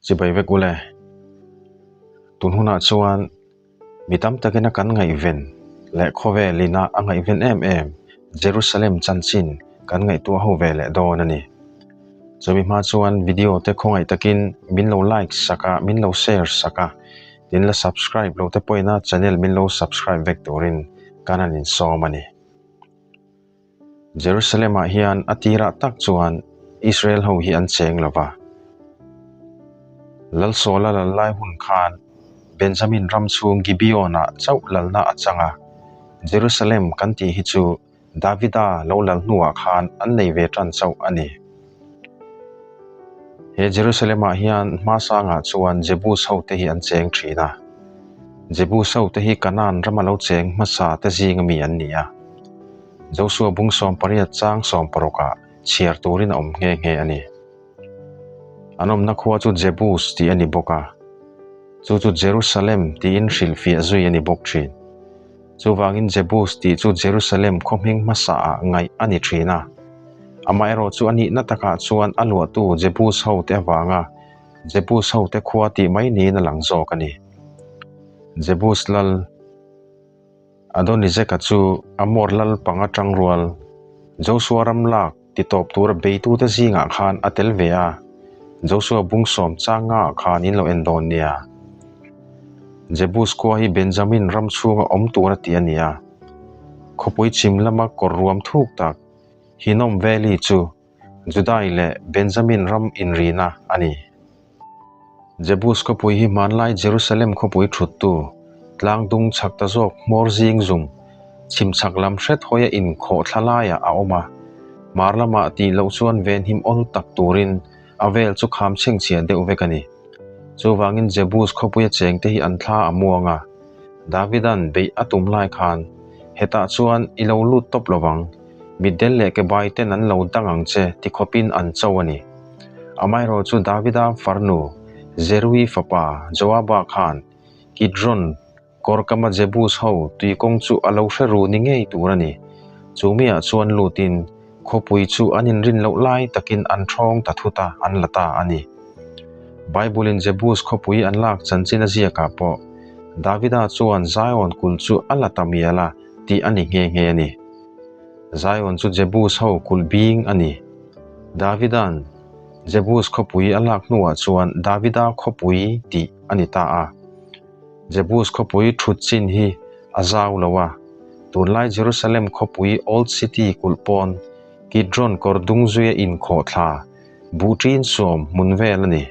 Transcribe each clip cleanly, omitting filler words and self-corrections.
Chibai vek ule. Tun hunah chuan mi tam takina kan ngaihven leh khawvel ina a ngaihven em em Jerusalem chanchin kan ngaihtuah ho ve leh dawn a ni. Chumi hma chuan video te khawngaih takin min lo like sak a, min lo share sak a, tin la subscribe lo te pawhin a channel min lo subscribe vek turin kan han insawm a ni. Jerusalem-ah hian a tirah tak chuan Israel ho hi an cheng lo va. Lalsawla lal lai hun khan Benjamin ram chhung Gibeon-ah chauh lalna a chang a, Jerusalem kan tih hi chu Davida lo lal hnuah khan an nei ve tan chauh a ni. He Jerusalem-ah hian hmasangah chuan Jebus hote hi an cheng thin a. Jebus hote hi Kanaan rama lo cheng hmasa te zinga mi an ni a. Josua bung 80 chang 60ah chhiar turin a awm nghe nghe a ni. An awmna khua chu Jebus tih a ni bawk a, chu chu Jerusalem tiin hrilhfiah zui a ni bawk thin. Chuvangin Jebus tih chu Jerusalem khaw hming hmasaah ngaih a ni thin a. Amaherawh chu a nihna takah chuan a luahtu Jebus hote avanga Jebus hote khua tih mai niin a lang zawk a ni. Jebus lal. Adonizeka chu Amor lal panga tangrual, Josua ram lak ti tawp tura beitute zingah khan a tel ve a, Josua bung sawm changa ah khan in lo en dawn nia. Jebus khua hi Benjamin ram chhunga awm tura tih a ni a, khawpui chhim lama kawr ruam thuk tak Hinnom Valley chu Judai leh Benjamin ram inrina a ni. Jebus khawpui hi hmanlai Jerusalem khawpui thuttu, tlang dung chhak ta zawk hmawr zing zum, chhim chhak lam hret hawia inkhawh thla laiah a awm a. Hmar lamah tih loh chuan venhim awl tak turin a vel chu kham chhengchhia deuh vek a ni. Chuvangin Jebus khawpuia chengte hi an thla a muang a. Davida'n beih a tum lai khan, Hetah chuan i lo lut tawp lo vang. Mitdel leh kebai ten an lo dang ang che ti khawpin an cho a ni. Amaherawh chu Davida farnu Zerui fapa Joaba khan Kidron kawr kama Jebus ho tui kawng chu a lo hre ru ni ngei tur a ni. Chu miah chuan lutin khawpui chu an inrin loh lai takin an thawng ta thut a, an la ta a ni. Bible-in Jebus khawpui an lak chanchin a ziakah pawh Davida chuan Zion kulh chu a la ta mial a tih a ni nghe nghe a ni. Zion chu Jebus ho kulh bing a ni. Davida'n Jebus khawpui a lak hnuah chuan Davida khawpui tih a ni ta a. Jebus khawpui thut chin hi a zau lo a, tunlai Jerusalem khawpui Old City kulh pawn Kidron kawr dung zuia inkhawh thla buhṭin suam hmun vel a ni.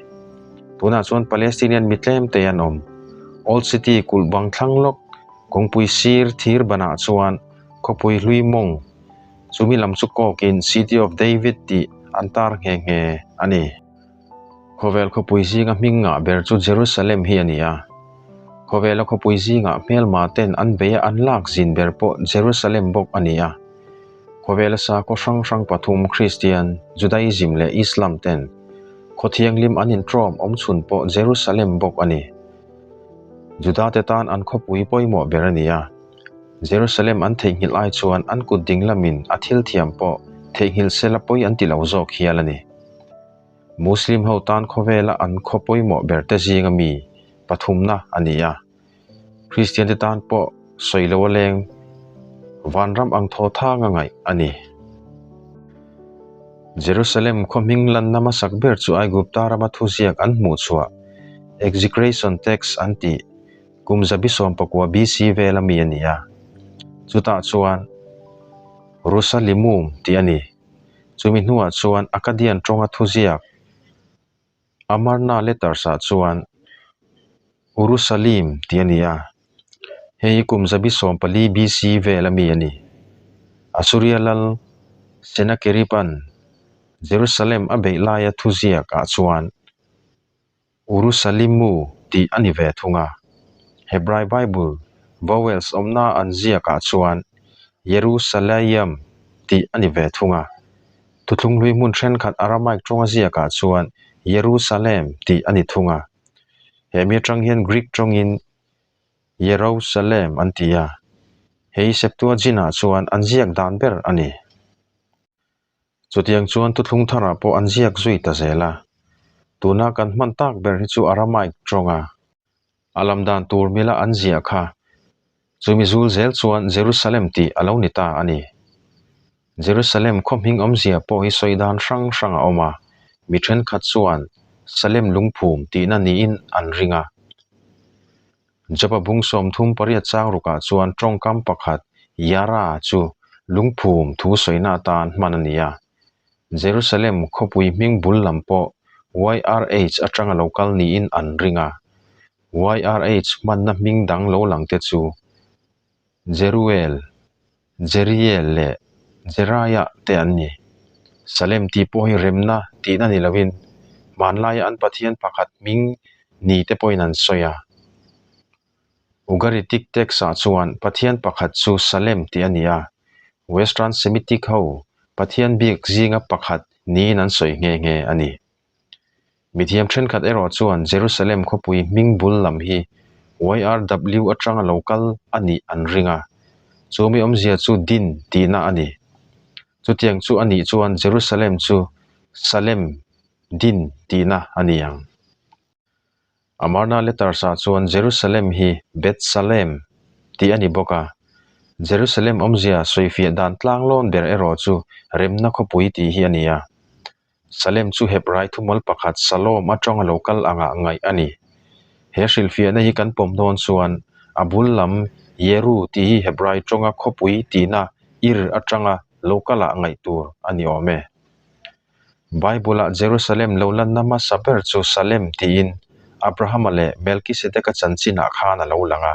Tunah chuan Palestinian mi tlem te an awm. Old City kulh bang thlang lawk kawngpui sir thir banah chuan Khawpui hlui mawng chumi lam chu kawkin City of David tih an tar nghe nghe a ni. Khawvel khawpui zinga hming ngah ber chu Jerusalem hi a ni a. Khawvela khawpui zingah hmelma ten an bei a an lak zin ber pawh Jerusalem bawk a ni a. Khawvela sakhaw hrang hrang pathum Kristian, Judaism leh Islam ten khaw thianghlim an intrawm awm chhun pawh Jerusalem bawk a ni. Judate tan an khawpui pawimawh ber a ni a. Jerusalem an theihnghilh ai chuan an kut ding lamin a thil thiam pawh theihnghilh sela pawi an ti lo zawk hial a ni. Muslim ho tan khawvela an khaw pawimawh ber te zinga mi pathumna a ni a. Kristian te tan pawh sawi lo a leng vanram ang thaw thang a ngaih a ni. Jerusalem khaw hming lanna hmasak ber chu Aigupta rama thuziak an hmuhchhuah Execration Text an tih Kum 190 BC vela mi a ni a, chutah chuan Rusalimum tih a ni. Chumi hnuah chuan Akkadian tawnga thuziak Amarna Letters-ah chuan Urusalim tih a ni a, hei hi kum 140 BC vela mi a ni. Assuria lal Sennacherib-a'n Jerusalem a beih laia thuziakah chuan Urusalimu tih a ni ve thung a. Hebrai Bible vowels awmna an ziakah chuan Yerusalayim tih a ni ve thung a. Thuthlung hlui hmun thenkhat Aramaic tawnga ziakah chuan Yerusalem tih a ni thung a. He mi atang hian Greek tawngin Yerousalem an ti a. Hei Septuagint-ah chuan an ziak dan ber a ni. Chutiang chuan thuthlung tharah pawh an ziak zui ta zel a. Tuna kan hman tak ber hi chu Aramaic tawnga a lam dan tur mila an ziah kha. Chumi zul zel chuan Jerusalem tih a lo ni ta a ni. Jerusalem khaw hming awmzia pawh hi sawi dan hrang hrang a awm a, mi thenkhat chuan Salem lungphum tihna niin an ring a. Joba bung 38 chang rukah chuan tawngkam pakhat Yara chu lungphum thu sawina atan hman a ni a. Jerusalem khawpui hming bul lam pawh YRH atanga lo kal niin an ring a. YRH hmanna hming dang lo lang te chu Jeruel, Jeriel leh Jeraiah te an ni. Salem tih pawh hi remna tihna ni lovin hmanlaia an Pathian pakhat hming ni te pawhin an sawi a. Ugaritic text-ah chuan Pathian pakhat chu Salem tih a ni a, Western Semitic ho Pathian bik zinga pakhat niin an sawi nghe nghe a ni. Mithiam thenkhat erawh chuan Jerusalem khawpui hming bul lam hi YRW atanga lo kal a nih an ring a, chu mi awmzia chu din tihna a ni. Chutiang chu a nih chuan Jerusalem chu Salem, din tihna a ni ang. Amarna letters-ah chuan Jerusalem hi Beth Salem tih a ni bawk a. Jerusalem awmzia sawifiah dan tlanglawn ber erawh chu Remna khawpui tih hi a ni a. Salem chu Hebrai thumal pakhat Shalom atanga lo kal angah ngaih a ni. He hrilhfiahna hi kan pawm dawn chuan a bul lam Yeru tih hi Hebrai tawnga khawpui tihna Ir atanga lo kalah ngaih tur a ni awm e. Bible-ah Jerusalem lo lanna hmasa ber chu Salem tiin Abrahama leh Melkisedeka chanchinah khan a lo lang a.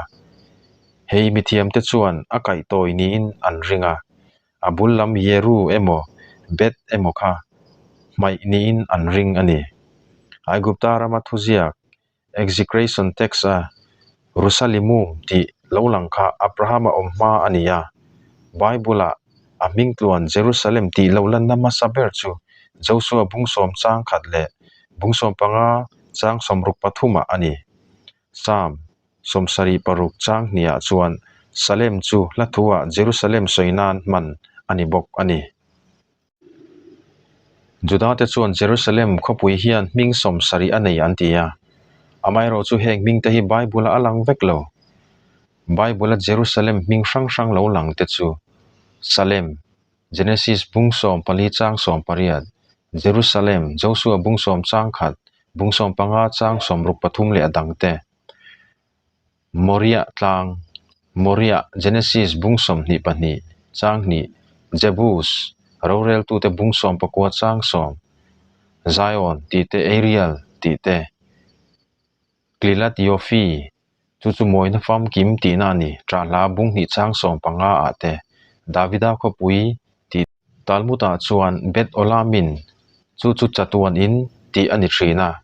Hei mithiamte chuan a kaihtawi niin an ring a. A bul lam Yeru emaw Beth emaw kha hmaih niin an ring a ni. Aigupta rama thuziak Execration text a Rusalimum tih lo lang kha Abrahama awm hma a ni a. Bible-ah a hming tluan Jerusalem tih lo lanna hmasa ber chu Josua bung sawm chang khat leh bung 15 chang 63 ah a ni. Psalm 76 chang hniah chuan Salem chu hla thuah Jerusalem sawi nan hman a ni bawk a ni. Juda-te chuan Jerusalem khawpui hian hming 70 a nei an ti a, amaherawh chu heng hmingte hi Bible-ah a lang vek lo. Bible-a Jerusalem hming hrang hrang lo lang te chu Salem, Genesis bung 14 chang 18, Jerusalem, Josua bung 10 chang 1, bung 15 chang 63 leh a dangte. Moriah tlang, Moriah, Genesis bung 22 chang 2, Jebus, roreltute bung 19 chang 10, Zion tih te Ariel tih te, Klilat Yofi, chu chu mawina famkim tihna a ni, Ṭahhla bung 2 chang 15 ah te, Davida khawpui tih Talmud-ah chuan Beth Olamin chu chu chatuan in tih a ni thin a.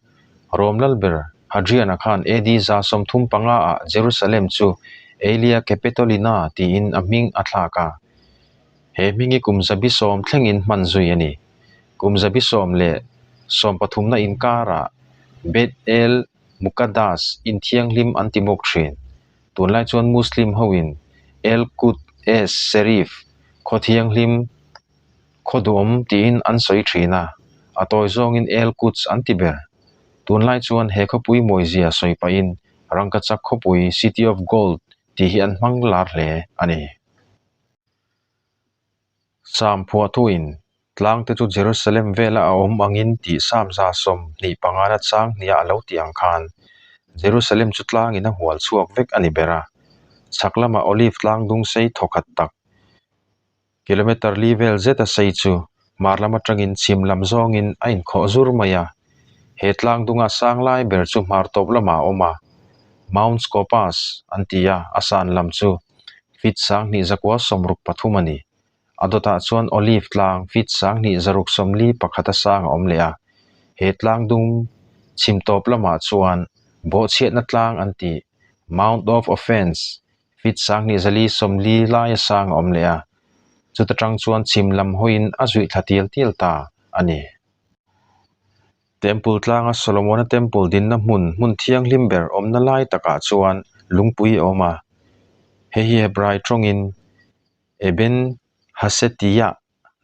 Rom lalber Hadrian-a khan AD 135 ah Jerusalem chu Aelia Capitolina tiin a hming a thlak a. He hming hi kum 110 thlengin hman zui a ni. Kum 113 na inkarah Beth El Muqaddas inthianghlim an ti bawk thin. Tunlai chuan Muslim hoin El Quds Es Sherif, khaw thianghlim, khaw duhawm tiin an sawi thin a, a tawi zawngin El Quds an ti ber. Tunlai chuan he khawpui mawizia sawi pahin Rangkachak khawpui, City of Gold, tih hi an hmang lar hle a ni. Psalm phuahtuin tlangte chu Jerusalem vela a awm angin tih Psalm 25 na chang hniah a lo tih ang khan Jerusalem chu tlangin a hual chhuak vek a ni ber a. Chhak lamah Olive tlang dung sei thawkhat tak, kilometre li vel zeta sei chu hmar lam atangin chhim lam zawngin a inkhawh zur mai a. He tlang dunga sang lai ber chu hmar tawp lamah a awm a, Mount Scopus an ti a, a san lam chu feet 2163 a ni. A dawtah chuan Olive tlang feet 2641 a sang a awm leh a. He tlang dung chhim tawp lamah chuan bawhchhiatna tlang an tih Mount of Offence feet 2440 laia sang a awm leh a. Chuta tang chuan chhim lam hawiin a zuih thla tial tial ta a ni. Temple tlanga Solomona Temple dinna hmun hmun thianghlim ber awmna lai takah chuan lungpui a awm a. Hei hi Hebrai tawngin Eben Hasetiyah,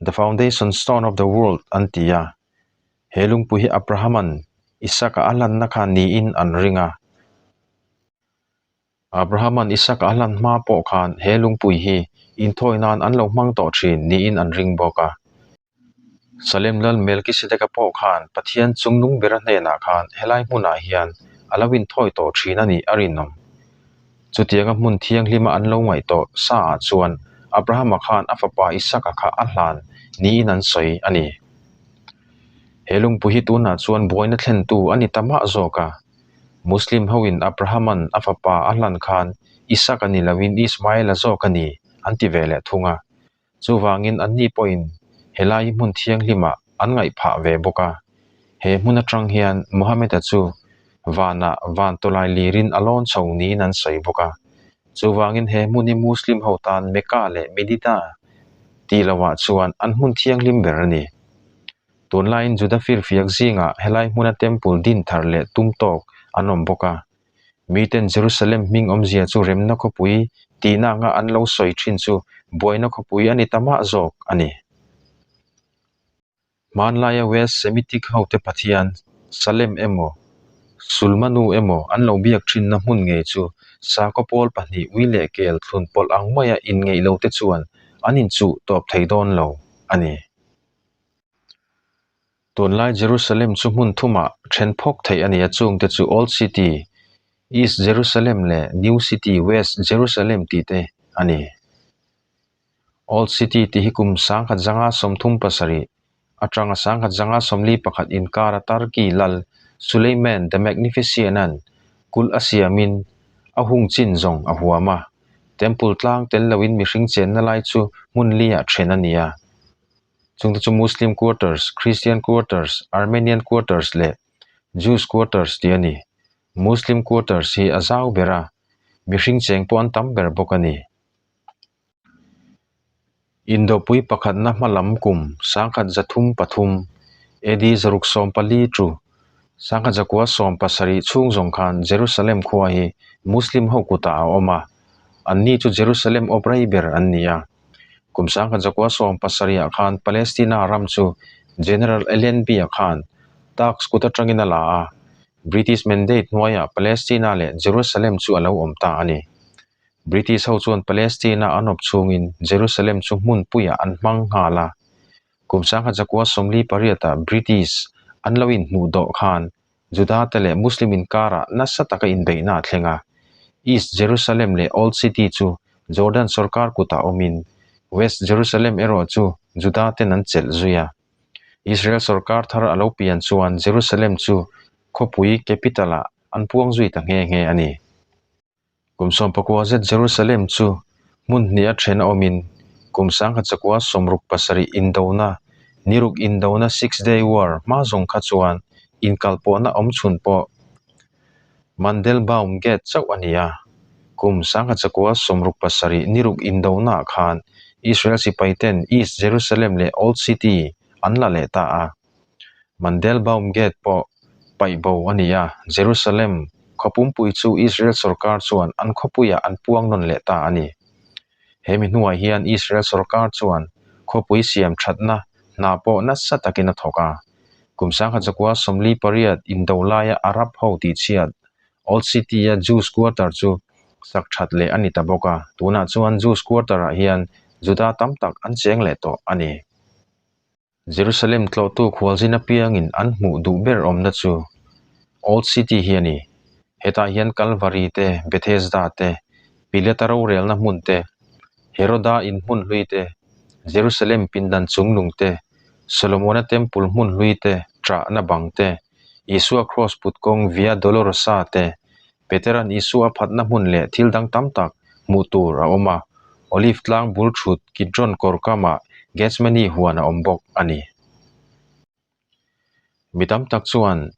The Foundation Stone of the World, an ti a. He lungpui hi Abrahaman Isaka a hlanna kha niin an ring a. Abrahama'n Isaka a hlan hma pawh khan he lungpui hi inthawi nan an lo hmang tawh thin niin an ring bawk a. Salem lal Melkisedeka pawh khan Pathian chungnung bera hnenah khan helai hmunah hian a lo inthawi tawh thin a nih a rinawm. Chutianga hmun thianghlima an lo ngaih tawh saah chuan Abrahama khan a fapa Isaka kha a hlan niin an sawi a ni. He lungpui hi tunah chuan buaina thlentu a ni ta mah zawk a. Muslim hoin Abrahama'n a fapa a hlan khan Isaka ni loin Ismaela zawk a ni an ti ve leh thung a. Chuvangin anni pawhin helai hi hmun thianghlimah an ngaih phah ve bawk a. He hmun atang hian Mohammed-a chu vanah van tawlai lirin a lawn chho niin an sawi bawk a. Chuvangin he hmun hi Muslim ho tan Mecca leh Medina tih lohah chuan an hmun thianghlim ber a ni. Tunlaiin Juda firfiak zingah helai hmuna temple din thar leh tum tawk an awm bawk a. Miten Jerusalem hming awmzia chu remna khawpui tihna anga an lo sawi thin chu buaina khawpui a ni ta mah zawk a ni. Hmanlaia West Semitic hote pathian Salem emaw Sulmanu emaw an lo biak thinna hmun ngei chu sakhaw pawl pahnih ui leh kel thlun pawlh ang maia inngeih lote chuan an inchuh tawp thei dawn lo a ni. Tunlai Jerusalem chu hmun thumah then phawk theih a ni a, chungte chu Old City, East Jerusalem leh New City, West Jerusalem tih te a ni. Old City tih hi kum 1937 atanga 1941 inkara Turkey lal Suleiman the Magnificent-a'n kulh a siamin a hung chin zawng a huam a, Temple tlang tel loin mihring chenna lai chu hmun liah then a ni a. Chungte chu Muslim Quarters, Christian Quarters, Armenian Quarters leh Jews Quarters tih a ni. Muslim Quarters hi a zau ber a, mihring cheng pawh an tam ber bawk a ni. Indopui pakhatna hmalam kum 1303, AD 614 chu 1917 chhung zawng khan Jerusalem khua hi Muslim ho kutah a awm a, anni chu Jerusalem awp rei ber an ni a. Kum 1917 khan Palestina ram chu General Allenby-a khan Turks kut atangin a la a, British Mandate hnuaiah Palestina leh Jerusalem chu a lo awm ta a ni. British ho chuan Palestina an awp chhungin Jerusalem chu hmunpuiah an hmang nghal a. Kum 1948 ah British an lo inhmuh dawh khan Juda te leh Muslim inkarah nasa taka inbeihna a thleng a. East Jerusalem leh Old City chu Jordan sorkar kutah awmin West Jerusalem erawh chu Juda ten an chelh zui a. Israel sorkar thar a lo pian chuan Jerusalem chu khawpui capital-ah an puang zui ta nghe nghe a ni. Kum 14 zet Jerusalem chu hmun hnih a then a awmin kum 1967 indona, niruk indona Six Day War hma zawng kha chuan inkalpawhna awm chhun pawh Mandelbaum Gate chauh a ni a. Kum 1967 niruk indonaah khan Israel sipaiten East Jerusalem leh Old City an la leh ta a. Mandelbaum Gate pawh paih bo a ni a, Jerusalem khaw pumpui chu Israel sorkar chuan an khawpuiah an puang nawn leh ta a ni. He mi hnuah hian Israel sorkar chuan khawpui siam thatna hna pawh nasa takin a thawk a. Kum 1948 indo laia Arab ho tihchhiat Old City-a Jews Quarter chu sak that leh a ni ta bawk a, tunah chuan Jews Quarter-ah hian Juda tam tak an cheng leh tawh a ni. Jerusalem tlawhtu khualzin apiangin an hmuh duh ber awmna chu Old City hi a ni. Hetah hian Calvary te, Bethesda te, Pilata rorelna hmun te, Heroda in hmun hlui te, Jerusalem pindan chungnung te, Solomona Temple hmun hlui te, ṭahna bang te, Isua Cross put kawng Via Dolorosa te, Petera'n Isua a phatna hmun leh thil dang tam tak hmuh tur a awm a, Olive tlang bul thut Kidron kawr kamah Gethsemane huan a awm bawk a ni. Mi tam tak chuan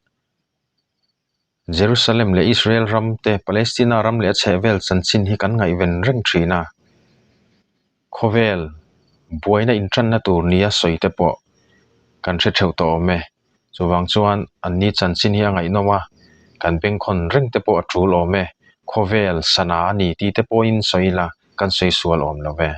Jerusalem leh Israel ram te, Palestina ram leh a chhehvel chanchin hi kan ngaihven reng thin a. Khawvel buaina intanna tur nia sawi te pawh kan hre theuh tawh awm e. Chuvang chuan anni chanchin hi a ngaihnawm a, kan bengkhawn reng te pawh a tul awm e. Khawvel sana a ni tih te pawhin sawi ila kan sawi sual awm lo ve.